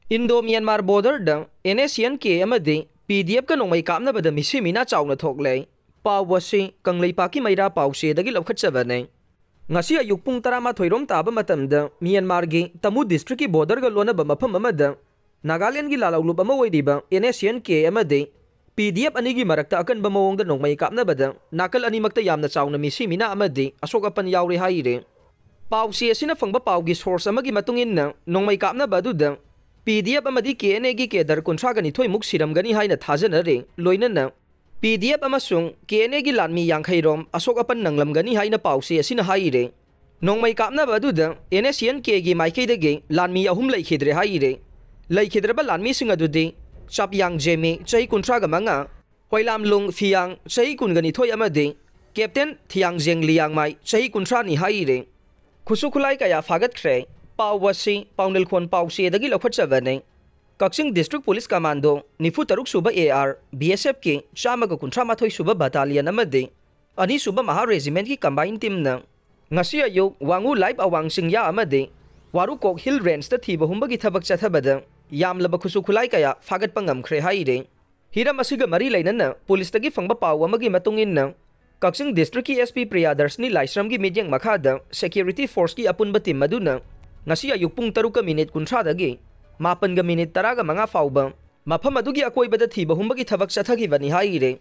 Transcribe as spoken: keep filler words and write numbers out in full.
Indo Myanmar ꯕꯣꯔꯗꯔꯗ N S C N ꯀꯦ ꯑꯃꯗꯤ ꯄꯤ ꯗꯤ ꯑꯦꯐꯀ ꯅꯣꯡꯃꯩ ꯀꯥꯞꯅꯕꯗ ꯃꯤꯁꯤ ꯃꯤꯅꯥ ꯆꯥꯎꯅ ꯊꯣꯛꯂꯦ꯫ ꯄꯥꯎ ꯑꯁꯤ ꯀꯪꯂꯩꯄꯥꯛꯀꯤ ꯃꯩꯔꯥ ꯄꯥꯎꯆꯦꯗꯒꯤ ꯂꯧꯈꯠꯆꯕꯅꯤ꯫ ꯉꯁꯤ ꯑꯌꯨꯛ ꯄꯨꯡ ꯇꯔꯥꯃꯥꯊꯣꯏ ꯔꯣꯝ ꯇꯥꯕ ꯃꯇꯝꯗ ꯃ꯭ꯌꯥꯟꯃꯥꯔꯒꯤ ꯇꯃꯨ ꯗꯤꯁꯇ꯭ꯔꯤꯛꯀꯤ ꯕꯣꯔꯗꯔꯒ ꯂꯣꯟꯅꯕ ꯃꯐꯝ ꯑꯃꯗ ꯅꯥꯒꯥꯂꯦꯟꯒꯤ ꯂꯥꯜꯍꯧꯂꯨꯞ ꯑꯃ ꯑꯣꯏꯔꯤꯕ ꯑꯦꯟ ꯑꯦꯁ ꯁꯤ ꯑꯦꯟ ꯀꯦ ꯑꯃꯗꯤ ꯄꯤ ꯗꯤ ꯑꯦꯐ ꯑꯅꯤꯒꯤ ꯃꯔꯛꯇ ꯑꯀꯟꯕ ꯃꯑꯣꯡꯗ ꯅꯣꯡꯃꯩ ꯀꯥꯞꯅꯕꯗ ꯅꯥꯀꯜ ꯑꯅꯤꯃꯛꯇ ꯌꯥꯝꯅ ꯆꯥꯎꯅ ꯃꯤꯁꯤ ꯃꯤꯅꯥ ꯑꯃꯗꯤ ꯑꯁꯣꯛ ꯑꯄꯟ ꯌꯥꯎꯔꯦ ꯍꯥꯏꯔꯦ꯫ ꯄꯥꯎꯆꯦ ꯑꯁꯤꯅ ꯐꯪꯕ ꯄꯥꯎꯒꯤ ꯁꯣꯔꯁ ꯑꯃꯒꯤ ꯃꯇꯨꯡ ꯏꯟꯅ, ꯅꯣꯡꯃꯩ ꯀꯥꯞꯅꯕ ꯑꯗꯨꯗ ꯄꯤ ꯗꯤ ꯑꯦꯐ ꯑꯃꯗꯤ ꯀꯦ ꯑꯦꯟ ꯑꯦꯒꯤ ꯀꯦꯗꯔ ꯀꯨꯟꯊ꯭ꯔꯥꯒ ꯅꯤꯊꯣꯏꯃꯨꯛ ꯁꯤꯔꯝꯒꯅꯤ ꯍꯥꯏꯅ ꯊꯥꯖꯅꯔꯦ꯫ ꯂꯣꯏꯅꯅ ꯄꯤ ꯗꯤ ꯑꯦꯐ ꯑꯃꯁꯨꯡ ꯀꯦ ꯑꯦꯟ ꯑꯦꯒꯤ ꯂꯥꯟꯃꯤ ꯌꯥꯡꯈꯩ ꯔꯣꯝ ꯑꯁꯣꯛ ꯑꯄꯟ ꯅꯪꯂꯝꯒꯅꯤ ꯍꯥꯏꯅ ꯄꯥꯎꯆꯦ ꯑꯁꯤꯅ ꯍꯥꯏꯔꯦ꯫ ꯅꯣꯡꯃꯩ ꯀꯥꯞꯅꯕ ꯑꯗꯨꯗ ꯑꯦꯟ ꯑꯦꯁ ꯁꯤ ꯑꯦꯟ ꯀꯦꯒꯤ ꯃꯥꯏꯀꯩꯗꯒꯤ ꯂꯥꯟꯃꯤ ꯑꯍꯨꯝ ꯂꯩꯈꯤꯗ꯭ꯔꯦ ꯍꯥꯏꯔꯦ꯫ ꯂꯩꯈꯤꯗ꯭ꯔꯕ ꯂꯥꯟꯃꯤꯁꯤꯡ ꯑꯗꯨꯗꯤ ꯆꯥꯞꯌꯥꯡ ꯖꯦꯃꯤ, ꯆꯍꯤ ꯀꯨꯟꯊ꯭ꯔꯥꯒ ꯃꯉꯥ, ꯍꯣꯏꯂꯥꯝꯂꯨꯡ ꯐꯤꯌꯥꯡ, ꯆꯍꯤ ꯀꯨꯟꯒ ꯅꯤꯊꯣꯏ ꯑꯃꯗꯤ ꯀꯦꯞꯇꯦꯟ ꯊꯤꯌꯥꯡꯖꯦꯡ ꯂꯤꯌꯥꯡꯃꯥꯏ, ꯆꯍꯤ ꯀꯨꯟꯊ꯭ꯔꯥꯅꯤ ꯍꯥꯏꯔꯦ꯫ ꯈꯨꯠꯁꯨ ꯈꯨꯠꯂꯥꯏ ꯀꯌꯥ ꯐꯥꯒꯠꯈ꯭ꯔꯦ꯫ ꯄꯥꯎ ꯑꯁꯤ ꯄꯥꯎꯅꯤꯜꯈꯣꯟ ꯄꯥꯎꯆꯦꯗꯒꯤ ꯂꯧꯈꯠꯆꯕꯅꯤ꯫ ꯀꯛꯆꯤꯡ ꯗꯤꯁꯇ꯭ꯔꯤꯛ ꯄꯨꯂꯤꯁ ꯀꯃꯥꯟꯗꯣ ꯅꯤꯐꯨ ꯇꯔꯨꯛ ꯁꯨꯕ ꯑꯦ ꯑꯥꯔ, ꯕꯤ ꯑꯦꯁ ꯑꯦꯐꯀꯤ ꯆꯥꯝꯃꯒ ꯀꯨꯟꯊ꯭ꯔꯥ ꯃꯥꯊꯣꯏ ꯁꯨꯕ ꯕꯇꯥꯂꯤꯌꯟ ꯑꯃꯗꯤ ꯑꯅꯤ ꯁꯨꯕ ꯃꯍꯥ ꯔꯦꯖꯤꯃꯦꯟꯠꯀꯤ ꯀꯝꯕꯥꯏꯟ ꯇꯤꯝꯅ ꯉꯁꯤ ꯑꯌꯨꯛ ꯋꯥꯉꯨ ꯂꯥꯏꯞ ꯑꯋꯥꯡ ꯆꯤꯡꯌꯥ ꯑꯃꯗꯤ ꯋꯥꯔꯨꯀꯣꯛ ꯍꯤꯜ ꯔꯦꯟꯖꯇ ꯊꯤꯕ ꯍꯨꯝꯕꯒꯤ ꯊꯕꯛ ꯆꯠꯊꯕꯗ ꯌꯥꯝꯂꯕ ꯈꯨꯠꯁꯨ ꯈꯨꯠꯂꯥꯏ ꯀꯌꯥ ꯐꯥꯒꯠꯄ ꯉꯝꯈ꯭ꯔꯦ ꯍꯥꯏꯔꯤ꯫ ꯍꯤꯔꯝ ꯑꯁꯤꯒ ꯃꯔꯤ ꯂꯩꯅꯅ ꯄꯨꯂꯤꯁꯇꯒꯤ ꯐꯪꯕ ꯄꯥꯎ ꯑꯃꯒꯤ ꯃꯇꯨꯡ ꯏꯟꯅ, ꯀꯛꯆꯤꯡ ꯗꯤꯁꯇ꯭ꯔꯤꯛꯀꯤ ꯑꯦꯁ ꯄꯤ ꯄ꯭ꯔꯤꯌꯥꯗꯔꯁꯅꯤ ꯂꯥꯏꯁ꯭ꯔꯝꯒꯤ ꯃꯤꯠꯌꯦꯡ ꯃꯈꯥꯗ ꯁꯦꯀ꯭ꯌꯨꯔꯤꯇꯤ ꯐꯣꯔꯁꯀꯤ ꯑꯄꯨꯟꯕ ꯇꯤꯝ ꯑꯗꯨꯅ ꯉꯁꯤ ꯑꯌꯨꯛ ꯄꯨꯡ ꯇꯔꯨꯛꯀ ꯃꯤꯅꯤꯠ ꯀꯨꯟꯊ꯭ꯔꯥꯗꯒꯤ ꯃꯥꯄꯟꯒ ꯃꯤꯅꯤꯠ ꯇꯔꯥꯒ ꯃꯉꯥ ꯐꯥꯎꯕ ꯃꯐꯝ ꯑꯗꯨꯒꯤ ꯑꯀꯣꯏꯕꯗ ꯊꯤꯕ ꯍꯨꯝꯕꯒꯤ ꯊꯕꯛ ꯆꯠꯊꯈꯤꯕꯅꯤ ꯍꯥꯏꯔꯦ꯫